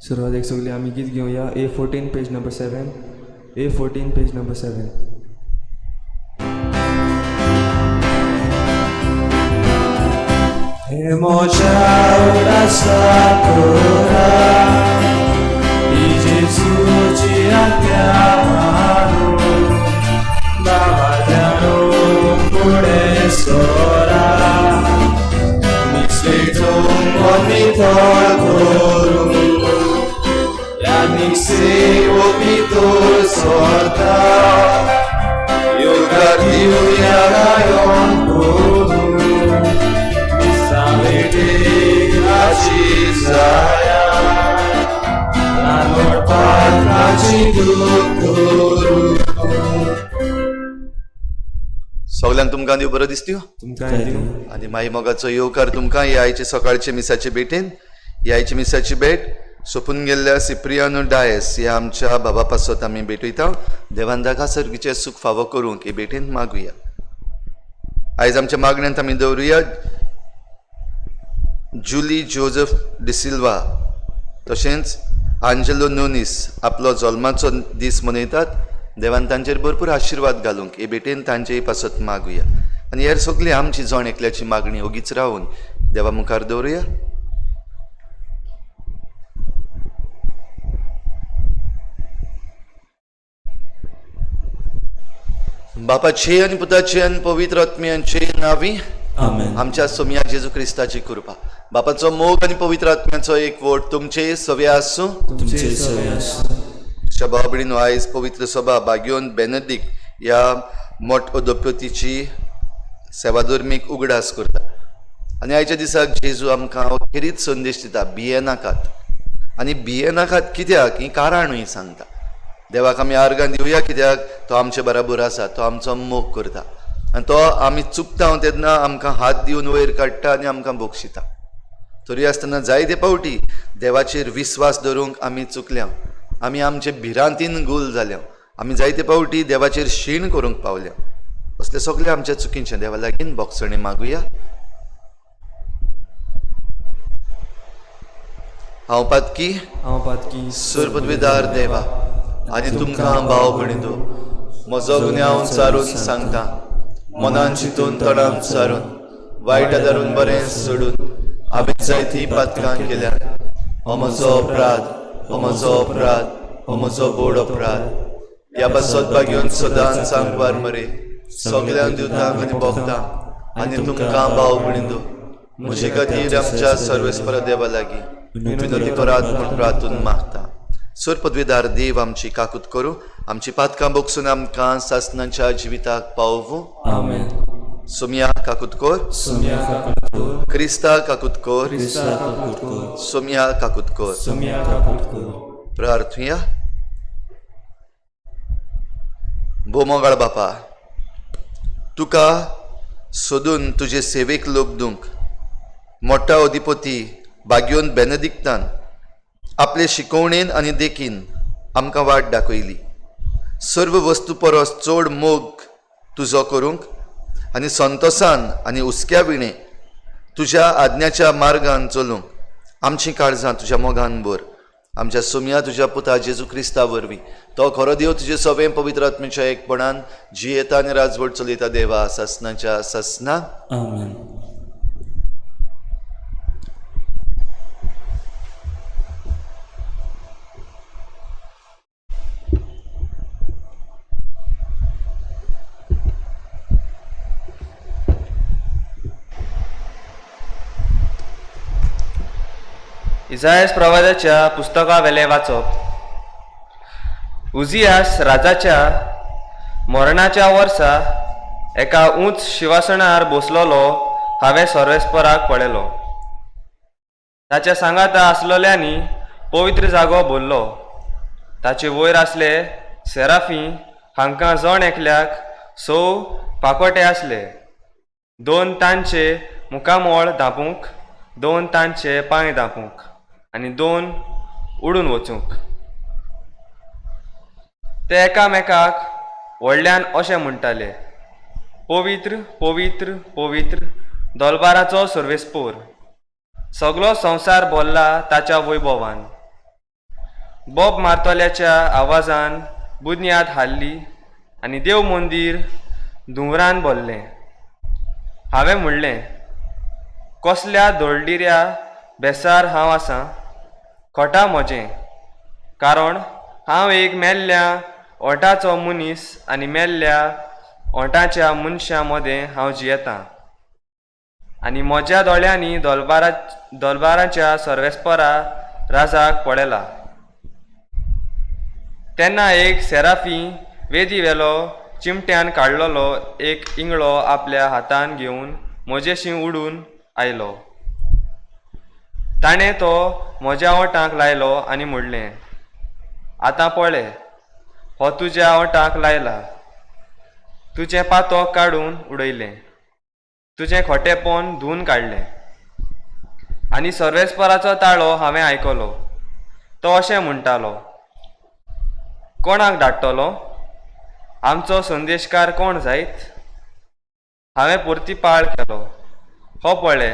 सुरवातेक सगळीं आमी गीत घेवया A 14 page number 7, A 14 page number 7. हे म्हज्या उडासा करा, ही जेजूची आज्ञा मानू, नावाज्यानो फुडें सरा, मिसळून नितळ करूं, ह्या भितर सरता, योगा दिवया गायन करूं, मिसावेटेक आशी जाया, रानोडपाकाची दूख करूं. सगल्यांक तुमकां देव बरो दिसत्यो तुमकां दिवं. आनी माई मोगाचो येवकार तुमकां ह्या आयचे सकाळचे मिसाचे भेटेन. ह्या आयची मिसाची भेट सोंपून गेल्ल्या सिप्रियानो डायस ह्या आमच्या बाबा पासत आमी भेटयता. देवान ताका सर्गीचें सूख फावो करूंक हे भेटेन मागुया. आयज आमच्या मागण्यांत आमी दवरुया जुली जोजफ डिसिल्वा तशेंच आंजेलो नोनीस आपलो जल्माचो दीस मनयतात. देवान तांचेर भरपूर आशिर्वाद घालूंक हे भेटेन तांचे पासत मागुया. आनी हेर सगळी आमची जण एकल्याची मागणी ओगीच रावून देवा मुखार दवरुया. बापाचे आनी पुताचे आनी पवित्र आत्म्यांचे नावी. आमेन. आमच्या सोमया जेजू क्रिस्ताची कृपा, बापाचो मोग आनी पवित्र आत्म्याचो एक वोट तुमचे सवे आसूं. तुमचे सवे आसूं. शबाबडीन आयज पवित्र सभा बाग्योन बेनदीक ह्या मोठ अदोपतीची सेवाधर्मीक उगडास करता. आनी आयच्या दिसाक जेजू आमकां खेरीत संदेश दिता, भियेनाकात. आनी भियेनाकात कित्याक ही कारणूय सांगता. देवाक आमी आर्गां दिवया कित्याक तो आमचे बराबर आसा, तो आमचो मोग करता आनी तो आमी चुकता तेन्ना आमकां हात दिवन वयर काडटा आनी आमकां बक्षिता. तरी आसतना जायते फावटी देवाचेर विस्वास दवरूंक आमी चुकल्या, आमी आमचे भिरांतीन गुल जाल्या, आमी जायते फावटी देवाचेर शीण करूंक पावल्या. असले सगळे आमच्या चुकींचे देवा लागीं बोगसणी मागुया. हांव पातकी, हांव पातकी, सुरपदवीदार देवा, आनी तुमकां भाव भणितो म्हजो गुन्यांव चारून सांगता, मनान चिंतून तणान चारून वायट धरून बरें सोडून हांवें जायतीं पातकां केल्या. हो म्हजो अपराध, हो म्हजो अपराध, हो म्हजो बोड अपराध. ह्या पासत बागेवन सदांच सांगपार मरे सगळ्यांक दिवतांक आनी भोगतांक आनी तुमकां भाव भणितो म्हजे खातीर आमच्या सर्वेस्पर देवा लागीं विनोदी करात म्हूण प्रार्थून मागता. सर पदवीदार देव आमची काकूत करूं, आमची पातकां बोगसून आमकां सासनाच्या जिविताक पावोवूं. आमेन. सोमया काकूत कर, सोमया काकूत कर, क्रिस्ता काकूत कर, क्रिस्ता काकूत कर, सोमया काकूत कर. सोमया काकूत कर. प्रार्थुया. भोमोगाळ बापा, तुका सोदून तुजे सेवेक लोबदूंक मोठा अधिपती बाग्योन बेनदिक्तान आपले शिकवणेन आनी देखीन आमकां वाट दाखयली. सर्व वस्तू परस चड मोग तुजो करूंक आनी संतोसान आनी हुस्क्या विणें तुज्या आज्ञाच्या मार्गान चलूंक आमचीं काळजां तुज्या मोगान भर. आमच्या सोमया तुज्या पुता जेजू क्रिस्ता वरवीं, तो खरो देव तुजे सवें पवित्र आत्म्याच्या एकपणान जियेता आनी राजवट चलयता देवा सासनाच्या सासना. आमेन. इजायस प्रवादाच्या पुस्तका वेलें वाचप. उजियास राजाच्या मरणाच्या वर्सा एका उंच शिवासनार बसलोलो हांवें सर्वेस्पराक पळयलो. ताच्या सांगाता आसलोल्यांनी पवित्र जागो भरलो. ताचे वयर आसले सेराफी हांकां जण एकल्याक स पाकोटे आसले. दोन तांचे मुखामळ धांपूंक, दोन तांचे पांय धांपूंक आनी दोन उडून वचूंक. ते एकामेकाक व्हडल्यान अशें म्हणटाले, पवित्र पवित्र पवित्र दोलबाराचो सर्वेस्पोर, सगलो संवसार भरला ताच्या वैभवान. बोब मारतल्याच्या आवाजान बुन्याद हाल्ली आनी देव मंदीर धुंवरान भरलें. हांवें म्हणलें, कसल्या दोळडिऱ्या बेसार हांव आसां, खोटा म्हजें, कारण हांव एक मेल्ल्या ओंठाचो मनीस आनी मेल्ल्या ओंठाच्या मनशां मदें हांव जियेतां आनी म्हज्या दोळ्यांनी दोलबाराच्या सर्वेस्परा राजाक पळयला. तेन्ना एक सेराफी वेदी वेलो चिमट्यान काडलेलो एक इंगळो आपल्या हातान घेवन म्हजेशी उडून आयलो. ताणें तो म्हज्या ओंठाक लायलो आनी म्हणलें, आतां पळय, हो तुज्या ओंठाक लायला, तुजें पातक काडून उडयलें, तुजें खोटेपण धुवन काडलें. आनी सर्वेस्पराचो ताळो हांवें आयकलो, तो अशें म्हणटालो, कोणाक धाडटलो? आमचो संदेशकार कोण जायत? हांवें परतीपाळ केलो, हो पळय,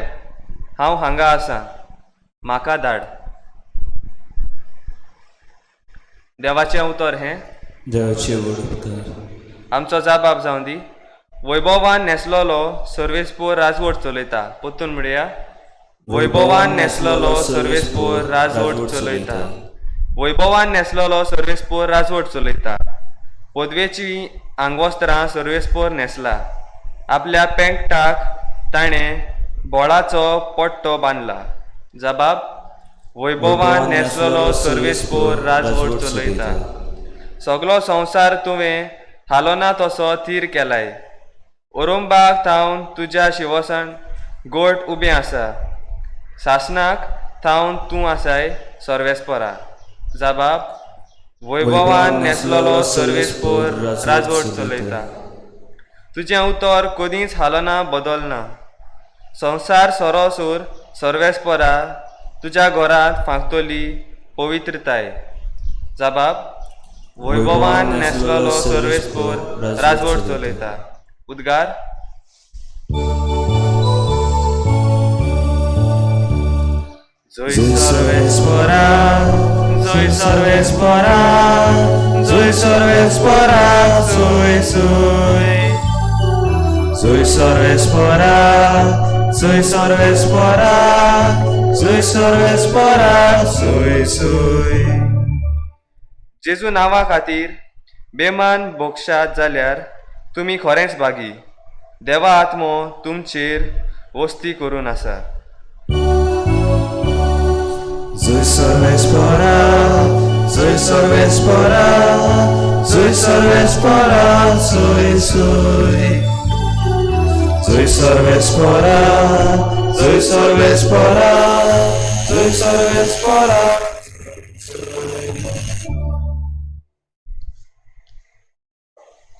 हांव हांगा आसा, म्हाका धाड. देवाचें उतर हें. देवाचें व्हड उपकार. आमचो जाबाब जावं दी. वैभवान न्हेसलेलो सर्वेस्पोर राजवट चलयता. परतून म्हणया, वैभवान न्हेसलेलो सर्वेस्पोर राजवट चलयता. वैभवान न्हेसलेलो सर्वेस्पोर राजवट चलयता. पदवेची आंगवस्त्रां सर्वेस्पोर न्हेसला. आपल्या पेंकटाक ताणें बोळाचो पट्टो बांदला. जबाब, वैभवान न्हेसलेलो सर्वेस्पोर राजवट चलयता. सगलो संवसार तुवें हालोना तसो थीर केलाय. ओरोंबाक थावन तुज्या शिवसन गोट उबें आसा. सासणाक थावन तूं आसाय सर्वेस्परा. जबाब, वैभवान न्हेसलेलो सर्वेस्पोर राजवट चलयता. तुजें उतर कदींच हालना बदलना. संवसार सरोसर सर्वेस्परा तुज्या घरांत फांकतली पवित्रताय. जबाब, वैभवान न्हेसलेलो सर्वेस्पोर राजवट चलयता. उद्गार. जय सर्वेस्परा, जय सर्वेस्परा, जय सर्वेस्परा, जय जय. जय सर्वेस्परा, जय सर्वेस्परा, जय सर्वेस्परा, जय जय. जेजू नांवा खातीर बेमान भोगशात जाल्यार तुमी खरेंच भागी. देवा आत्मो तुमचेर वस्ती करून आसा. जय सर्वेस्परा, जय सर्वेस्परा, जय सर्वेस्परा, जय जय. जय सर्वेस्परा, जय सर्वेस्परा, जय सर्वेस्परा.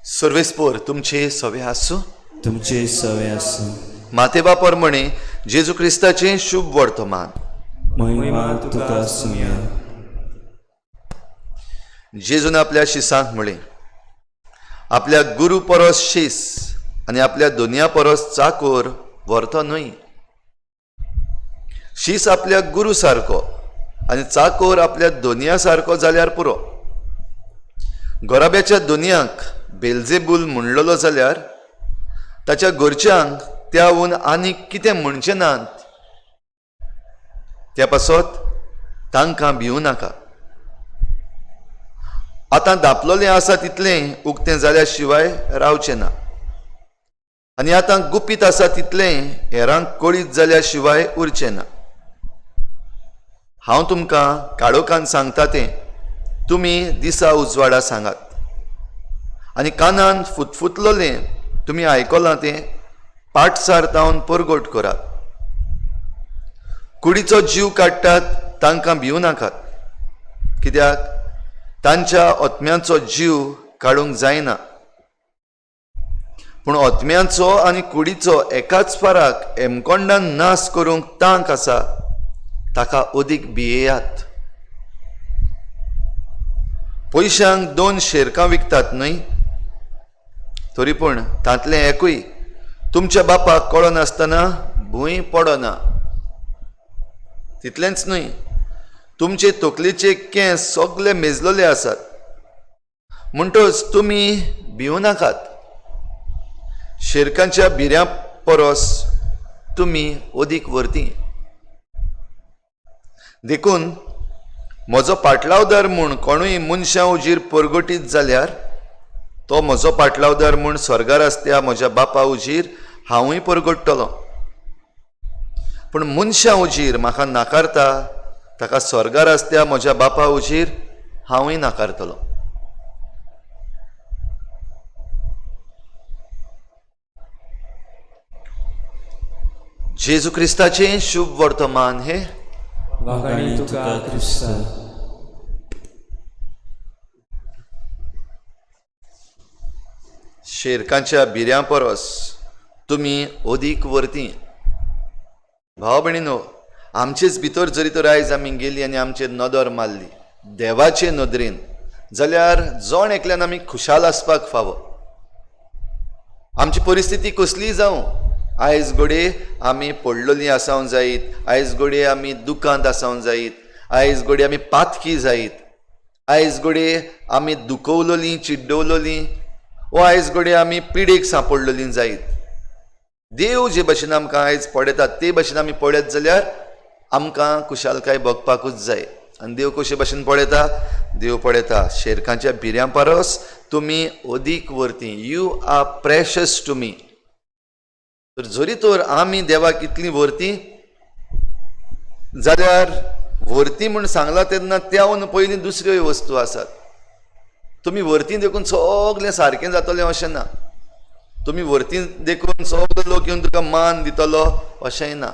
सर्वेस्पोर तुमचे सवे आसूं. तुमचे सवे आसूं. मातेबा परमणे जेजू क्रिस्ताचें शुभ वर्तमान. महिमा तुका सुया. जेजून आपल्या शिसांक म्हळें, आपल्या गुरू परस शीस आनी आपल्या दोनया परस चाकोर व्हरतो न्हय. शीस आपल्या गुरू सारको आनी चाकोर आपल्या दोनया सारको जाल्यार पुरो. गोराब्याच्या दोनयाक बेलजेबूल म्हणलेलो जाल्यार ताच्या घरच्यांक त्याहून आनीक कितें म्हणचें नात. त्या पासत तांकां भिवूं नाका. आतां दापलोलें आसा तितलें उक्तें जाल्या शिवाय रावचें ना आनी आतां गुपीत आसा तितलें हेरांक कळीत जाल्या शिवाय उरचें ना. हांव तुमकां काळोखान सांगता तें तुमी दिसा उजवाडा सांगात आनी कानान फुतफुतलोलें तुमी आयकलां तें पाटसार तावन परगट करात. कुडीचो जीव काडटात तांकां भिवूं नाकात, कित्याक तांच्या आत्म्याचो जीव काडूंक जायना. पूण आत्म्याचो आनी कुडीचो एकाच फाराक एमकोंडान नाश करूंक तांक आसा, ताका अदीक भियेयात. पयशांक 2 शेरकां विकतात न्हय? तरी पूण तांतलें एकूय तुमच्या बापाक कळनासतना भूंय पडना. तितलेंच न्हय, तुमचे तकलेचे केंस सगळे मेजलेले आसात. म्हणटच तुमी भिवं नाकात, शेरकांच्या भिऱ्यां परस तुमी अदीक व्हरती. देखून म्हजो पाटलावदार म्हूण कोणूय मनशां उजीर परगटीत जाल्यार तो म्हजो पाटलावदार म्हूण स्वर्गार आसत्या म्हज्या बापा उजीर हांवूय परगट्टलो. पूण मनशां उजीर म्हाका नाकारता ताका स्वर्गार आसत्या म्हज्या बापा उजीर हांवूय नाकारतलो. जेजू क्रिस्ताचें शुभ वर्तमान हे वाखाणी तुका क्रिस्ता. शेरकांच्या भिऱ्यां परस तुमी अदीक व्हरती. भाव भयणीनो, आमचेच भितर जरी तर आयज आमी गेली आनी आमचेर नदर मारली देवाचे नदरेन जाल्यार जण एकल्यान आमी खुशाल आसपाक फावो. आमची परिस्थिती कसलीय जावं, आयज घडये आमी पडलेलीं आसावंक जायत, आयज घडये आमी दुकांत आसावंक जायत, आयज घडये आमी पातकी जायत, आयज घडये आमी दुखवलोलीं चिड्डवलोलीं वो आयज घडये आमी पिडेक सांपडलेलीं जायत. देव जे भशेन आमकां आयज पळयतात ते भशेन आमी पळयत जाल्यार आमकां खुशालकाय भोगपाकूच जाय. आनी देव कशे भशेन पळयता? देव पळयता शेरकांच्या भिऱ्यां परस तुमी अदीक व्हरती. You are precious to me. तर जरी तर आमी देवाक इतली व्हरती जाल्यार व्हरती म्हूण सांगलां तेन्ना त्याहून पयलीं दुसऱ्यो वस्तू आसात. तुमी व्हरती देखून सगळें सारकें जातलें अशें ना. तुमी व्हरती देखून सगळे लोक येवन तुका मान दितलो अशेंय ना.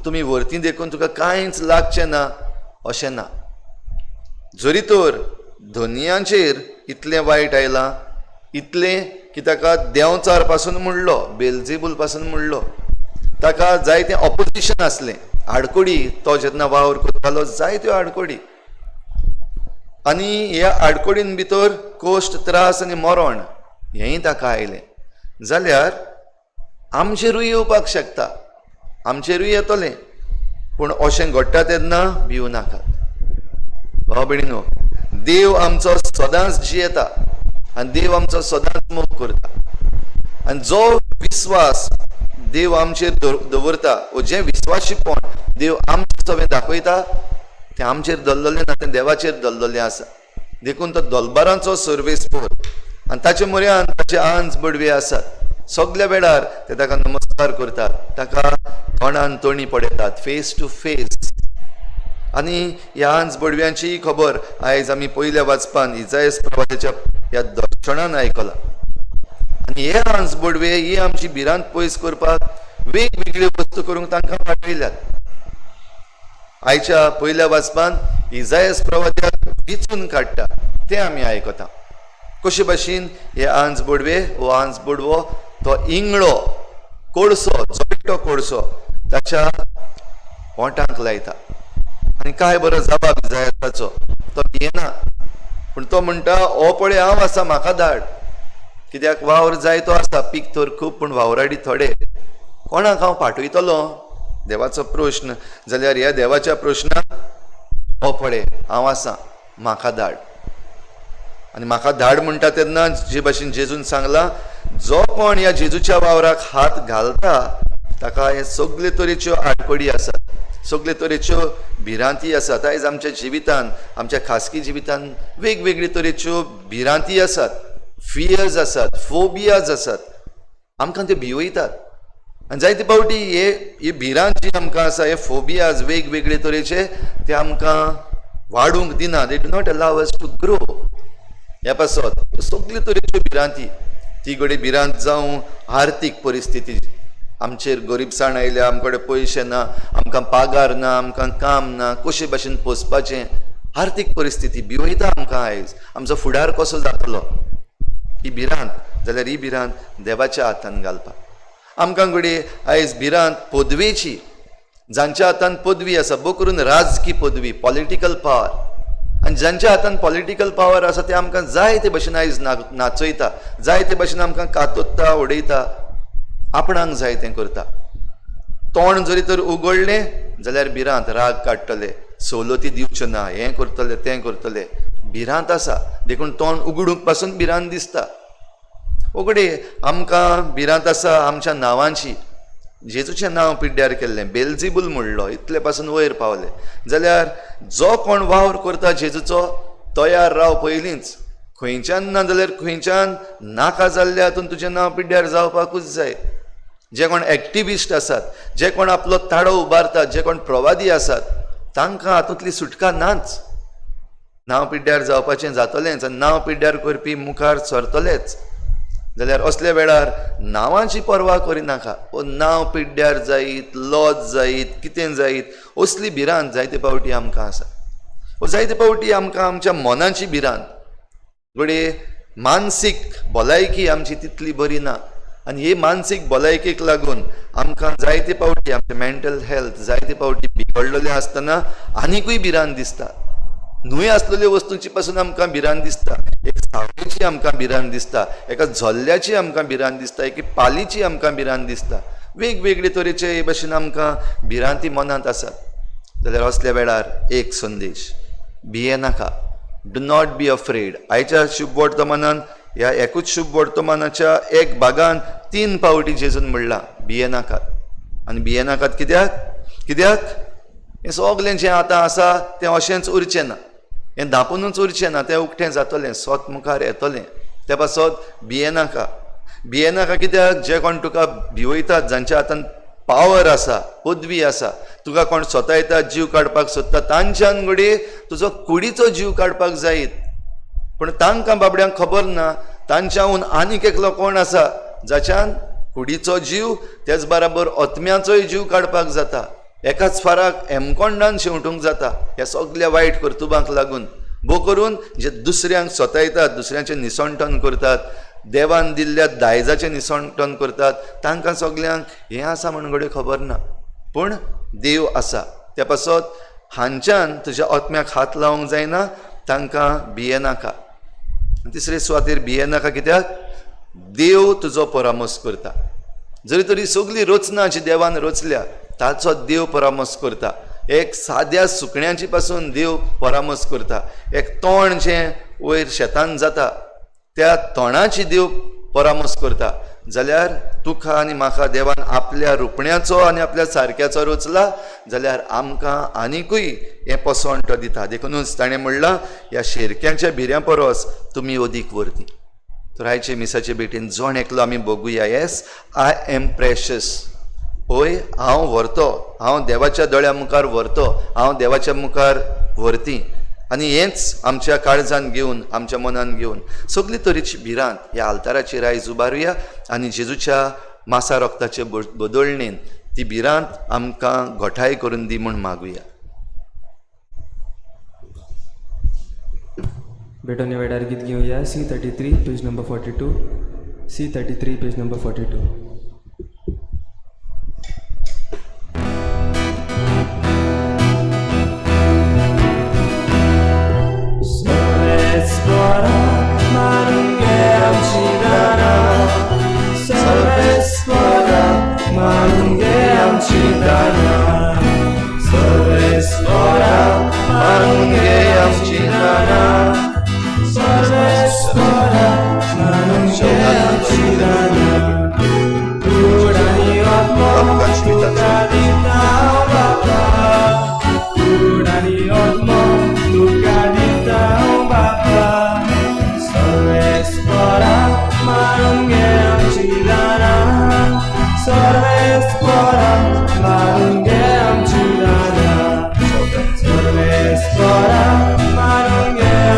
तुमी व्हरती देखून तुका कांयच लागचें ना अशें ना. जरी तर धनयांचेर इतलें वायट आयलां, इतलें की ताका देंवचार पासून म्हणलो, बेलजेबूल पासून म्हणलो, ताका जायतें ऑपोजिशन आसलें, आडकोडी. तो जेन्ना वावर करतालो जायत्यो आडकोडी, आनी ह्या आडकोडीन भितर कश्ट, त्रास आनी मरण हेंय ताका आयलें. जाल्यार आमचेरूय येवपाक शकता, आमचेरूय येतलें. पूण अशें घडटा तेन्ना भिवं नाकात. भाव भयणीनो, देव आमचो सदांच जियेता आनी देव आमचो सदांच मोग करता. आनी जो विस्वास देव आमचेर दवरता वो जें विस्वाशीपण देव आमचें सगळें दाखयता तें आमचेर दल्ललें ना, तें देवाचेर दल्ललें आसा. देखून तो दलबारांचो सर्वेस्पोर आनी ताचे म्हऱ्यान ताचे आंज बडवे आसात. सगल्या वेळार ते ताका नमस्कार करतात, ताका तोंडान तोणी पळयतात, फेस टू फेस. आनी ह्या आंज बडव्यांचीय खबर आयज आमी पयल्या वाचपान इजायस प्रवादाच्या ह्या दर्शनान आयकलां. आनी हे आंज बडवे ही आमची भिरांत पयस करपाक वेगवेगळ्यो वस्तू करूंक तांकां पाठयल्यात. आयच्या पयल्या वाचपान इजायस प्रवाद्याक विचून काडटा तें आमी आयकता. कशे भाशेन हे आंज बडवे हो आंज बडवो तो इंगळो कोळसो, जळटो कोळसो ताच्या पोटांक लायता. आनी काय बरो जबाब इजायसाचो, तो भियेना, पूण तो म्हणटा हो पळय हांव आसा, म्हाका धाड. कित्याक वावर जाय तो आसा, पीक तर खूब पूण वावराडी थोडे, कोणाक हांव पाठयतलो? देवाचो प्रश्न. जाल्यार ह्या देवाच्या प्रश्नाक हो पळय हांव आसा, म्हाका धाड. आनी म्हाका धाड म्हणटा तेन्ना जे भाशेन जेजून सांगलां, जो कोण ह्या जेजूच्या वावराक हात घालता ताका हे सगळे तरेच्यो आडखळी आसात, सगळे तरेच्यो भिरांती आसात. आयज आमच्या जिवितान, आमच्या खासगी जिवितान वेगवेगळे तरेच्यो भिरांती आसात, फियर्स आसात, फोबियाज आसात, आमकां ते भिवयतात. आनी जायते फावटी हे भिरांत जी आमकां आसा, हे फोबियाज वेगवेगळे तरेचे, ते आमकां वाडूंक दिना. They do not allow us to grow. ह्या पासत सगळे तरेच्यो भिरांती, ती घडये भिरांत जावं आर्थीक परिस्थिती, आमचेर गरिबसाण आयल्या, आमचे कडेन पयशे ना, आमकां पागार ना, आमकां काम ना, कशे भाशेन पोसपाचें, आर्थीक परिस्थिती भिवयता आमकां. आयज आमचो फुडार कसो जातलो ही भिरांत. जाल्यार ही भिरांत देवाच्या हातान घालपाक आमकां घडये आयज भिरांत पदवेची, जांच्या हातान पदवी आसा, भोव करून राजकी पदवी, पॉलिटिकल पावर, आनी जांच्या हातान पॉलिटिकल पावर आसा ते आमकां जाय ते भशेन आयज नाचयता, जाय ते भशेन आमकां कातोत्ता, उडयता, आपणाक जाय तें करता. तोंड जरी तर उगडलें जाल्यार भिरांत, राग काडटले, सवलती दिवच्यो ना, हें करतले तें करतले, भिरांत आसा. देखून तोंड उगडूंक पासून भिरांत दिसता. उगडे आमकां भिरांत आसा आमच्या नांवांची. जेजूचें नांव पिड्ड्यार केल्लें, बेलजिबूल म्हणलो, इतले पासून वयर पावले. जाल्यार जो कोण वावर करता जेजूचो, तयार राव पयलींच, खंयच्यान ना जाल्यार खंयच्यान नाका जाल्ल्या हातून तुजें नांव पिड्ड्यार जावपाकूच जाय. जे कोण एक्टिविस्ट आसात, जे कोण आपलो ताळो उबारतात, जे कोण प्रवादी आसात, तांकां हातूंतली सुटका नाच. नांव पिड्ड्यार जावपाचें जातलेंच आनी नांव पिड्ड्यार करपी मुखार सरतलेच. जाल्यार असल्या वेळार नांवाची पर्वा करिनाका. ओ नांव पिड्ड्यार जायत, लॉज जायत, कितें जायत, असली भिरांत जायते फावटी आमकां आसा. ओ जायते फावटी आमकां आमच्या मनाची भिरांत, घडये मानसीक भलायकी आमची तितली बरी ना आनी हे मानसीक भलायकेक लागून आमकां जायते फावटी आमचें मेंटल हेल्थ जायते फावटी बिगडलेलें आसतना आनिकूय भिरांत दिसता. न्हय आसलेल्यो वस्तूंची पासून आमकां भिरांत दिसता. एक सावळेची आमकां भिरांत दिसता, एका झोल्ल्याची आमकां भिरांत दिसता, एके पालीची आमकां भिरांत दिसता. वेगवेगळे तरेचे हे भशेन आमकां भिरांती मनांत आसात. जाल्यार असल्या वेळार एक संदेश, भियेनाका, do not be afraid. आयच्या शुभ वर्तमानान, ह्या एकूच शुभ वर्तमानाच्या एक भागान 3 फावटी जेजून म्हणलां भियेनाकात. आनी भियेनाकात कित्याक? कित्याक हें सगलें जें आतां आसा तें अशेंच उरचें ना, हें धांपुनूच उरचें ना, तें उकतें जातलें, सोत मुखार येतलें. ते पासत भियेनाका. भियेनाका कित्याक? जे कोण तुका भिवयतात, जांच्या हातान पावर आसा, पदवी आसा, तुका कोण सोतायता, जीव काडपाक सोदता, तांच्यान घडये तुजो कुडीचो जीव काडपाक जायत, पूण तांकां बाबड्यांक खबर ना तांच्याहून आनीक एकलो कोण आसा जाच्यान कुडीचो जीव तेच बराबर आत्म्याचोय जीव काडपाक जाता. एकाच फाराक हेमकोंडान शेंवटूंक जाता. ह्या सगल्या वायट कर्तुबांक लागून भो करून जे दुसऱ्यांक सोतायतात, दुसऱ्यांचें निसणटन करतात, देवान दिल्ल्या दायजाचें निसणटन करतात, तांकां सगल्यांक हें आसा म्हण घडये खबर ना, पूण देव आसा. त्या पासत हांच्यान तुज्या आत्म्याक हात लावंक जायना, तांकां भियेनाका. तिसरे सुवातेर भियेनाका कित्याक? देव तुजो परामर्श करता. जरी तरी सगली रचना जी देवान रचल्या ताचो देव परामर्श करता. एक साद्या सुकण्याची पासून देव परामर्श करता. एक तण जें वयर शेतान जाता त्या तणाची देव परामर्श करता. जाल्यार तुका आनी म्हाका देवान आपल्या रुपण्याचो आनी आपल्या सारक्याचो रचला, जाल्यार आमकां आनिकूय हें पसवण तो दिता. देखुनूच ताणें म्हणलां, ह्या शेरक्यांच्या भिऱ्यां परस तुमी अदीक वरती. तर आयचे मिसाचे भेटीन जण एकलो आमी बघुया, येस I am precious. हय, हांव व्हरतो, हांव देवाच्या दोळ्या मुखार व्हरतो, हांव देवाच्या मुखार व्हरती. आनी हेंच आमच्या काळजान घेवन, आमच्या मनान घेवन सगली तरेची भिरांत ह्या आल्ताराचेर आयज उबारुया आनी जेजूच्या मासा रक्ताचे बदलणेन ती भिरांत आमकां घटाय करून दी म्हूण मागुया. भेटोने वेळार गीत घेवया C33 page number 42, C33 page number 42. Sorves para marunge.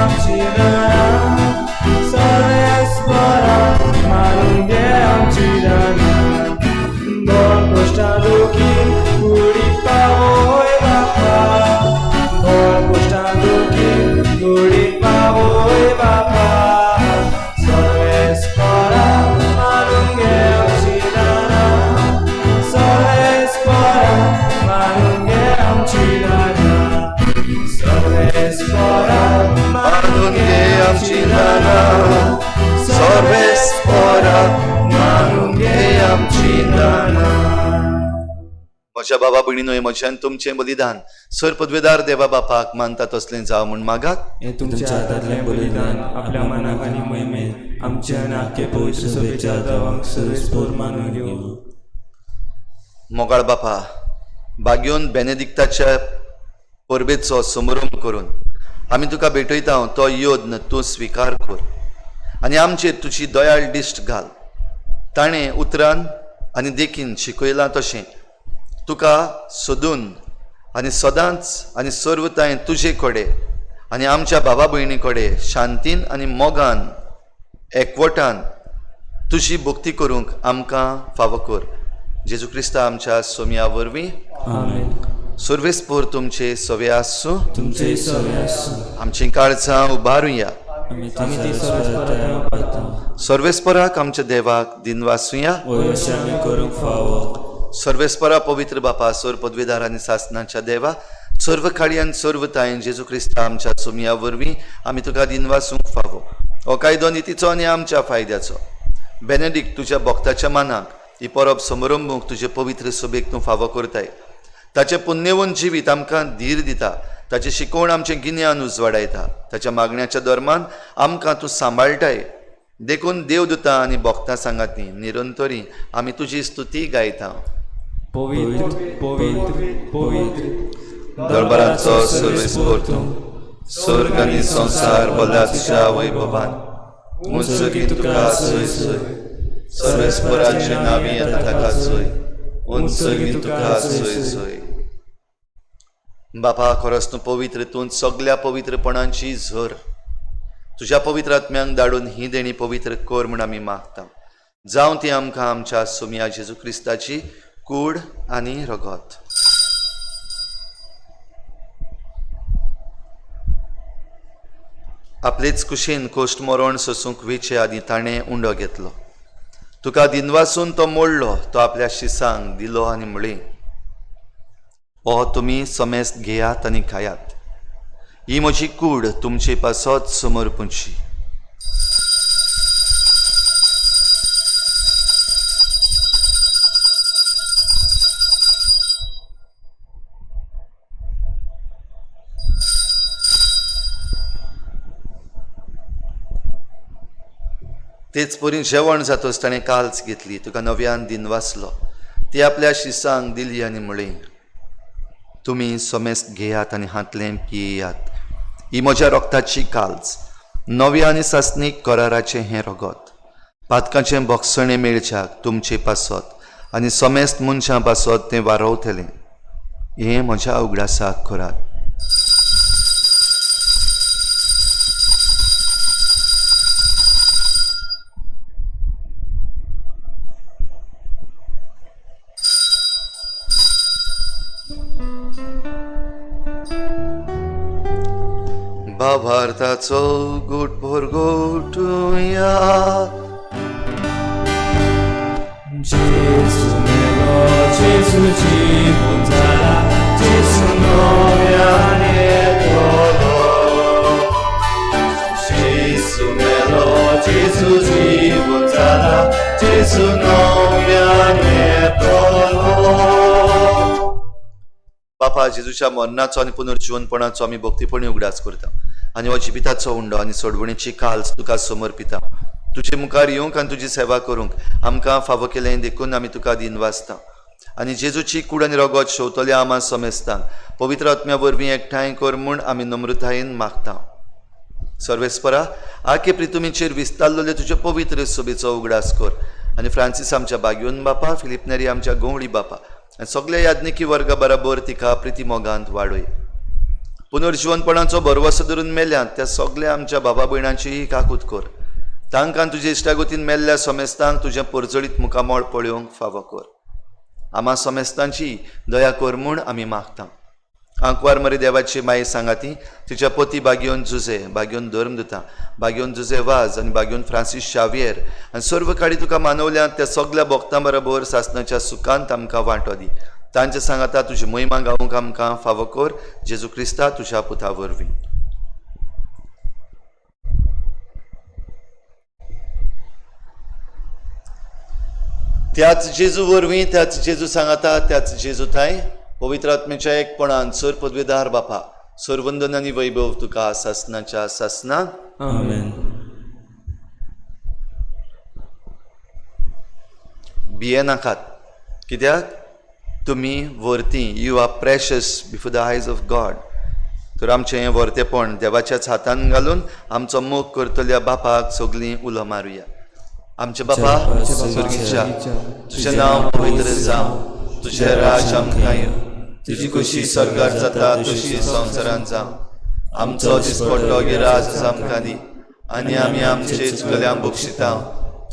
बाबा भयणीनो, म्हजें आनी तुमचें बलिदान सर पदवेदार देवा बापाक मानता तसलें जावं म्हूण मागात. हें तुमच्या हातांतलें बलिदान आपल्या मनाक आनी महिमेत आमच्या आनी आख्खे पवित्र सभेच्या दावांक सर्वेस्पोर मानून घेवं. मोगाळ बापा, बागयोन बेनेदिक्ताच्या परबेचो समरंभ करून आमी तुका भेटयता, तो यत्न तूं स्विकार कर आनी आमचेर तुजी दयाळ दिश्ट घाल. ताणें उतरान आनी देखीन शिकयलां तशें तुका सोदून आनी सदांच आनी सर्वतायेन तुजे कडेन आनी आमच्या बाबा भयणी कडेन शांतीन आनी मोगान एकवटान तुजी भक्ती करूंक आमकां फावो कर. जेजू क्रिस्ता आमच्या सोमया वरवीं. आमेन. सर्वेस्पोर तुमचे सवे आसूं. तुमचे सवे आसूं. आमचीं काळजां उबारुया. आमी आमी ती ती सर्वेस्पराक उबारता. सर्वेस्पराक आमच्या देवाक दिनवासुया. वय अशें आमी करूंक फावो. सर्वेस्परा पवित्र बापा, सोर पदवेदार आनी सासनाच्या देवा, सर्व काळयान सर्वतायेन जेजू क्रिस्ता आमच्या सोमया वरवीं आमी तुका दिनवासूंक फावो. हो कायदो नितीचो आनी आमच्या फायद्याचो. बेनेडिक्ट तुज्या भक्ताच्या मानाक ही परब समरंभूंक तुजे पवित्र सभेक तूं फावो करताय. ताचें पुण्यवंत जिवीत आमकां धीर दिता, ताचें शिकवण आमचें गिन्यान उजवाडायता, ताच्या मागण्याच्या दरमान आमकां तूं सांबाळटाय. देखून देवदूतां आनी भक्तां सांगाती निरंतरी आमी तुजी स्तुती गायता. पवित्र पवित्र पवित्र दरबाराचो सर्वेस्पोर तूं, स्वर्ग आनी संवसार बलाच्या वैभवान उंचगी तुका सोय सोय. सर्वेस्पराचे नावी येता ताका सोय, उंचगी तुका सोय सोय. बापा, खरोच तूं पवित्र, तूं सगल्या पवित्रपणांची झर. तुज्या पवित्र आत्म्यांक धाडून ही देणी पवित्र कर म्हूण आमी मागता. जावं ती आमकां आमच्या सोमया जेजू क्रिस्ताची कूड आनी रगत. आपलेच कुशीन कोश्ट मरण सोसूंक वेचे आदीं ताणें उंडो घेतलो. तुका दिनवासून तो मोडलो, तो आपल्या शिसांक दिलो आनी म्हणलें, हो तुमी समेस्त घेयात आनी खायात, ही म्हजी कूड तुमचे पासत समर्पूची. तेच परी जेवण जातच ताणें काल्च घेतली, तुका नव्यान दिनवासलो, ती आपल्या शिसांक दिली आनी म्हणलें, तुमी समेस्त घेयात आनी हांतलें पियेयात, ही म्हज्या रक्ताची काल्च, नव्या आनी सासणीक कराराचें हें रगत, पातकाचें भोगसणें मेळच्याक तुमचे पासत आनी समेस्त मनशां पासत तें वारवतलें. हें म्हज्या उगडासाक करात. भावार्थाचो गोट भोरगोटुया. जेजू मेलो, जेजू जिवून जाला, जेजू नव्यान येतलो. जेजू मेलो, जेजू जिवून जाला, जेजू नव्यान येतलो. बापा, जेजूच्या मरणाचो आनी पुनर्जिवनपणाचो आमी भक्तीपणी उगडास करता आनी हो जिविताचो उंडो आनी सोडवणीची काल्स तुका समर्पिता. तुजे मुखार येवंक आनी तुजी सेवा करूंक आमकां फावो केलें देखून आमी तुका दिनवासता. आनी जेजूची कूड आनी रगत शेवतल्या आमा समेस्तांक पवित्र आत्म्या वरवीं एकठांय कर म्हूण आमी नम्रतायेन मागता. सर्वेस्परा, आखे प्रितुमीचेर विस्तारलेले तुजे पवित्र सभेचो उगडास कर आनी फ्रांसीस आमच्या बागयोन बापा, फिलीप नेरी आमच्या गवळी बापा आनी सगल्या याज्ञिकी वर्गा बराबर तिका प्रिती मोगांत वाडय. पुनर्जिवनपणाचो भरवसो धरून मेल्यात त्या सगल्या आमच्या बाबा भयणांचीय काकूत कर. तांकां तुजे इश्टागतीन मेल्ल्या समेस्तांक तुजें परजळीत मुखामळ पळोवंक फावो कर. आमा समेस्तांची दया कर म्हूण आमी मागता. आंकवार मरे देवाची माई सांगाती, तिच्या पती बागयोन जुजे, बागयोन धर्मदुता, बागयोन जुजे वाज आनी बागयोन फ्रांसीस शावियर आनी सर्व काडी तुका मानवल्यात त्या सगल्या भक्तां बरोबर सासणाच्या सुखांत आमकां वांटो दी. तांचे सांगाता तुजी महिमा गावंक आमकां फावो कर. जेजू क्रिस्ता तुज्या पुता वरवीं. त्याच जेजू वरवीं, त्याच जेजू सांगाता, त्याच जेजू थांय पवित्र आत्म्याच्या एकपणान सर पदवेदार बापा, सरवंदन आनी वैभव तुका सासनाच्या सासना. आमेन. भिये नाकात, कित्याक तुमी व्हरती, you are precious before the eyes of God. तर आमचें हें व्हरतेपण देवाच्याच हातान घालून आमचो मोग करतल्या बापाक सगळीं उलो मारुया. आमचे बापा स्वर्गीच्या, तुजें नांव पवित्र जावं, तुजें राज आमकां येवं, तुजी खुशी स्वर्गार जाता तशी संवसारांत जावं. आमचो दिसपट्टो गिराज आमकां दी, आनी आमी आमचे चुकल्यांक बक्षिता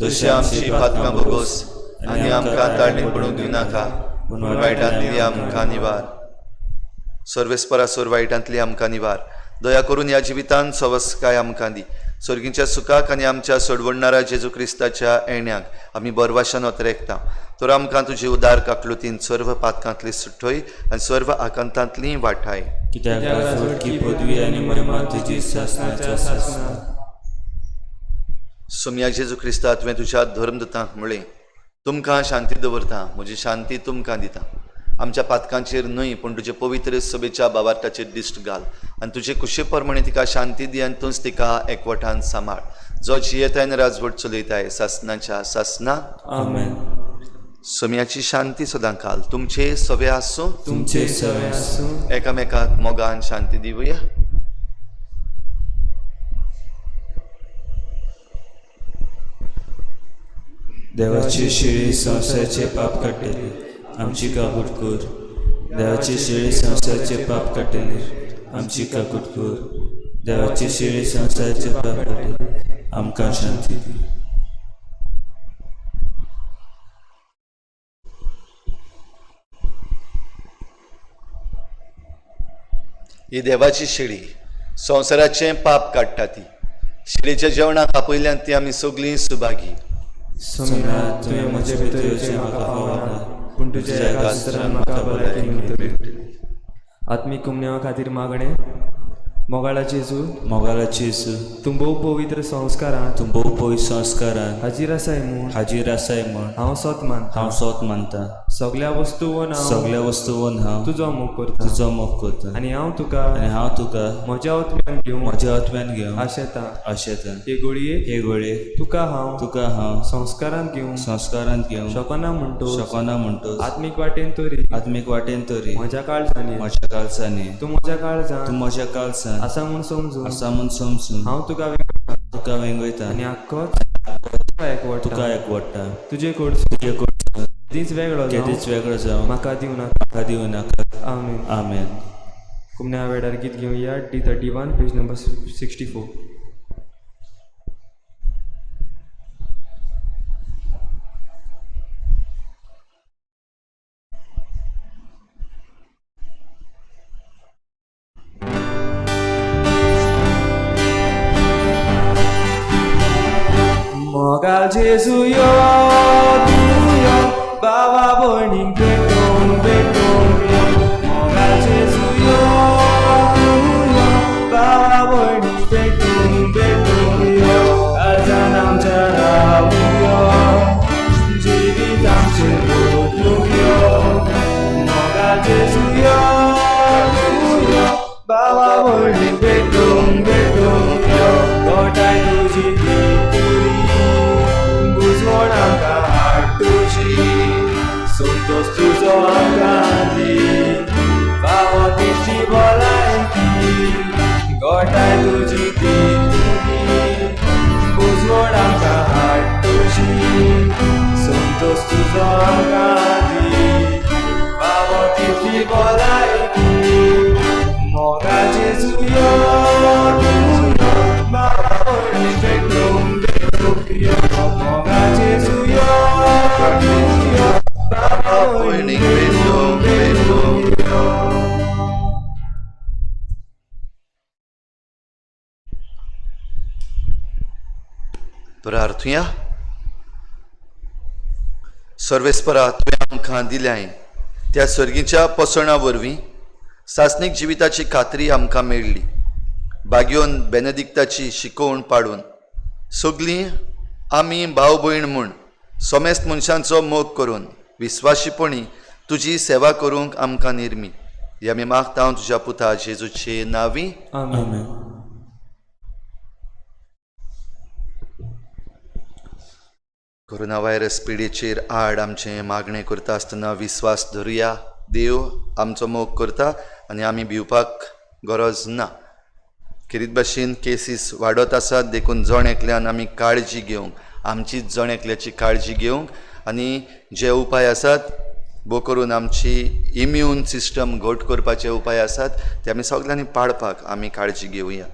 तशी आमची पातकां भोगोस, आनी आमकां ताळणी पडूंक दिवनाका, पूण वायटांतली आमकां निवार. सर्वेस्परा सोर वायटांतली आमकां निवार. दया करून ह्या जिवितांत सवस्काय आमकां दी. सर्गीच्या सुखाक आनी आमच्या सोडवणणारा जेजू क्रिस्ताच्या येण्याक आमी बरवाशान ओतरेकता. तर आमकां तुजी उदार काकलुतीन सर्व पातकांतली सुटय आनी सर्व आकांतांतली वाठाय. कित्याक राजवटकी पदवी आनी महिमा तुजी सासनाच्या सासना. सोमया जेजू क्रिस्ता, तुवें तुज्या धर्मदूतांक म्हळें, तुमकां शांती दवरता, म्हजी शांती तुमकां दिता. आमच्या पातकांचेर न्हय पूण तुजे पवित्र सभेच्या बाबार्थाचेर दिश्ट घाल आनी तुजे कुशे प्रमाणे तिका शांती दी आनी तूंच तिका एकवटान सांबाळ, जो जियेताय आनी राजवट चलयताय सासनाच्या सासना. आमेन. सोम्याची शांती सदां काल तुमचे सवे आसूं, तुमचे सवे आसूं. एकामेकाक मोगान शांती दिवया. देवाची शिळी संवसाराचे पाप काडटली, आमची काकूट कर. देवाची शिळी संवसाराचे पाप काडटली, आमची काकूट कर. देवाची शिळी संवसाराचे पाप काडटली, आमकां शांती दी. ही देवाची शेळी संवसाराचें पाप काडटा. ती शेळीच्या जेवणाक आपयल्यान ती आमी सगळीं सुभागी. सोम्या, तुवें म्हजे भितर येवचें म्हाका फावना, पूण तुज्या एका सुत्रान म्हाका भलायकी मेळटली. आत्मीक कुमन्यावा खातीर मागणें. मोगाळा जेजू, मोगाळा जेजू, तूं भोव पवित्र संस्कारांत, तूं भोव पवित्र संस्कारांत हाजीर आसाय म्हूण, हाजीर आसाय म्हूण हांव सोत मानता, हांव सोत मानता. सगल्या वस्तूवन हांव, सगल्या वस्तूवन हांव तुजो मोग करता, तुजो मोग करता. आनी हांव तुका, आनी हांव तुका म्हज्या आत्म्यान घेवंक, म्हज्या आत्म्यान घेवंक आशेता. आशेता. हे गोळयेक, हे गोळयेक तुका हांव, तुका हांव संस्कारांत घेवंक, संस्कारांत घेवंक शकना म्हणटो, शकना म्हणटो, आत्मीक वाटेन तरी, आत्मीक वाटेन तरी म्हज्या काळजांनी, म्हज्या काळजांनी, तूं म्हज्या काळजांत, तूं म्हज्या काळजांत आसा म्हूण समजून, आसा म्हूण समजून हांव तुका वेंगयता, तुका वेंगयता आनी आख्खोच तुका एकवटा, तुका एकवटा. तुजे कडसून तुजे कडसून केदींच वेगळो जावं केदींच वेगळो जावं म्हाका दिवं नाका. म्हाका दिवं नाका. आमेन. आमेन. कुमन्या वेळार गीत घेवया. D 31, page number 64. मोगाळ जेजू यो, तूं यो, बाबा भयणीक भेटोवंक, भेटोवंक यो. मोगाळ जेजू यो, तूं यो, बाबा भयणीक भेटोवंक, भेटोवंक यो. काळजान आमच्या रावूंक यो, जिवीत आमचें बदलूंक यो. मोगाळ जेजू यो, तूं यो, बाबा भयणीक भेटोवंक, भेटोवंक यो. गोठाय तुजी ती पुरी, बुजवण आमकां हाड तुजी, संतोश तुजो आमकां दी, फावो तितली भलायकी. गोठाय तुजी ती पुरी, बुजवण आमकां हाड तुजी, संतोश तुजो आमकां दी, फावो तितली भलायकी. मोगा जेजू यो, तूं यो, बाबा भयणीक भेटोवंक, भेटोवंक यो. मोगा जेजू यो, तूं यो, बाबा भयणीक भेटोवंक, भेटोवंक यो. प्रार्थुया. सर्वेस्परा, तुवें आमकां दिल्याय त्या सर्गीच्या पोसणां वरवीं सासणीक जिविताची खात्री आमकां मेळ्ळी. बागयोन बेनेदिक्ताची शिकोवण पाडून सगळीं आमी भाव भयण म्हूण समेस्त मनशांचो मोग करून विस्वाशीपणी तुजी सेवा करूंक आमकां निर्मी. हे आमी मागता तुज्या पुता जेजूचे नांवी. आमेन. कोरोना व्हायरस पिडेचेर आड आमचें मागणें करता आसतना विस्वास धरुया. देव आमचो मोग करता आनी आमी भिवपाक गरज ना. खेरीत भाशेन केसीस वाडत आसात, देखून जण एकल्यान आमी काळजी घेवंक, आमचीच जण एकल्याची काळजी घेवंक आनी जे उपाय आसात भोव करून आमची इम्यून सिस्टम घट करपाचे उपाय आसात ते आमी सगल्यांनी पाळपाक आमी काळजी घेवया.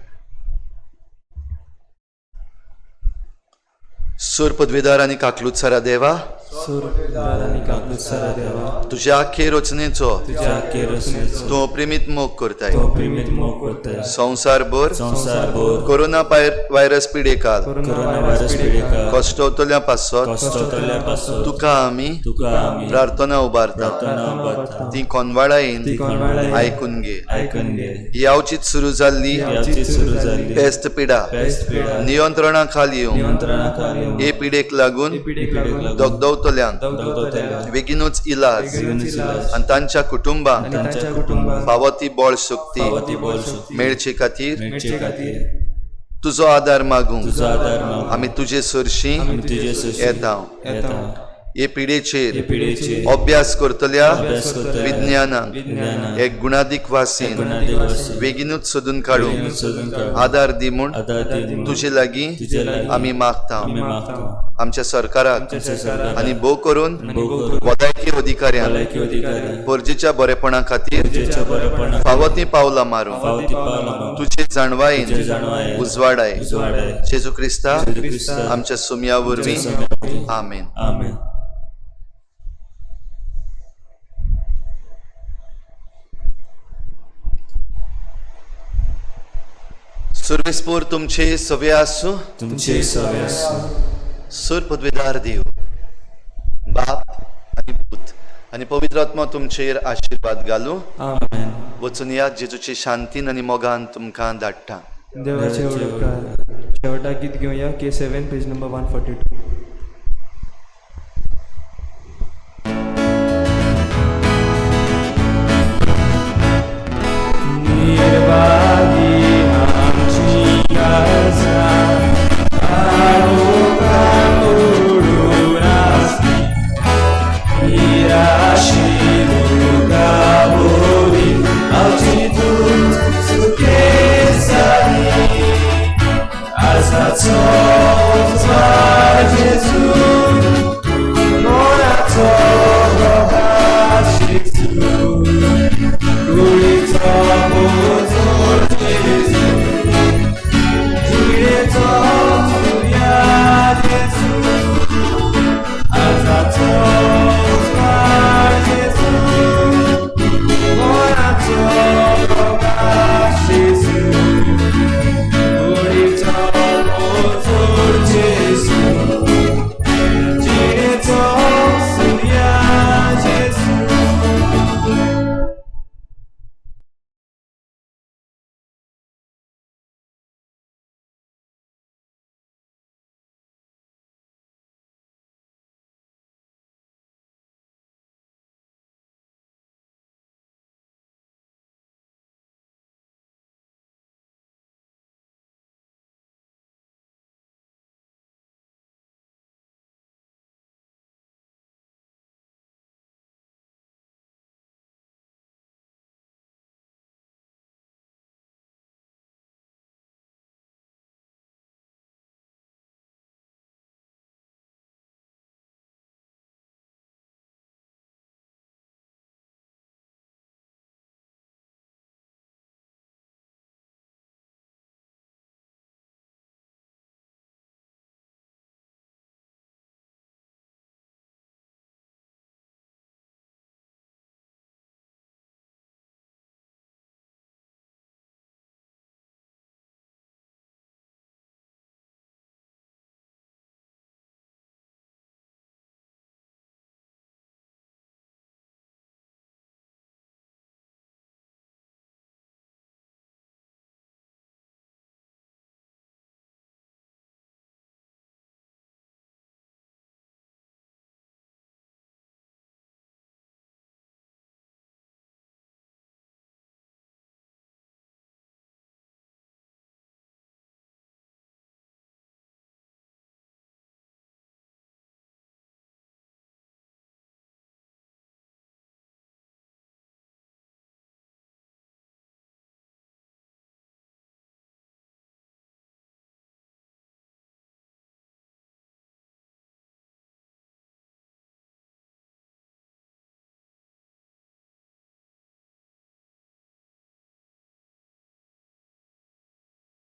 सूर पदवीदार आनी काकलुतसरा देवा, तुज्या आखे रचनेचो तूं प्रेमीत मोग करताय. संवसारभर कोरोना व्हायरस पिडेकाल कश्टवतल्या पासत तुका आमी प्रार्थना उबारता. ती कोनवाळायेन आयकून घे. ही अवचीत सुरू जाल्ली पेस्त पिडा नियंत्रणा खाल येवंक, हे पिडेक लागून दगदवतल्यांक बेगीनूच इलाज आनी तांच्या कुटुंबांक फावो ती बळ शक्ती मेळचे खातीर तुजो आदार मागूंक आमी तुजे सरशी येता. हे पिडेचेर अभ्यास करतल्या विज्ञानाक एक गुणादीक वासीन बेगीनूच सोदून काडूंक आदार दी म्हूण तुजे लागीं आमी मागता. आमच्या सरकाराक आनी भोव करून भलायकी अधिकाऱ्यांक परजेच्या बरेपणा खातीर फावो तीं पावलां मारूंक तुजे जाणवायेन उजवाडाय. जेजू क्रिस्ता आमच्या सुमया वरवीं. आमेन. सुर्वेस्पोर तुमचे सवे आसूं. तुमचे सवे आसूं. सूर पदवीदार देव बाप आनी पूत आनी पवित्र आत्मा तुमचेर आशिर्वाद घालूं. आमेन. वचून या जेजूचे शांतीन आनी मोगान तुमकां धाडटा. देवाचे उपकार. शेवटाक गीत घेवया K7 page number 142.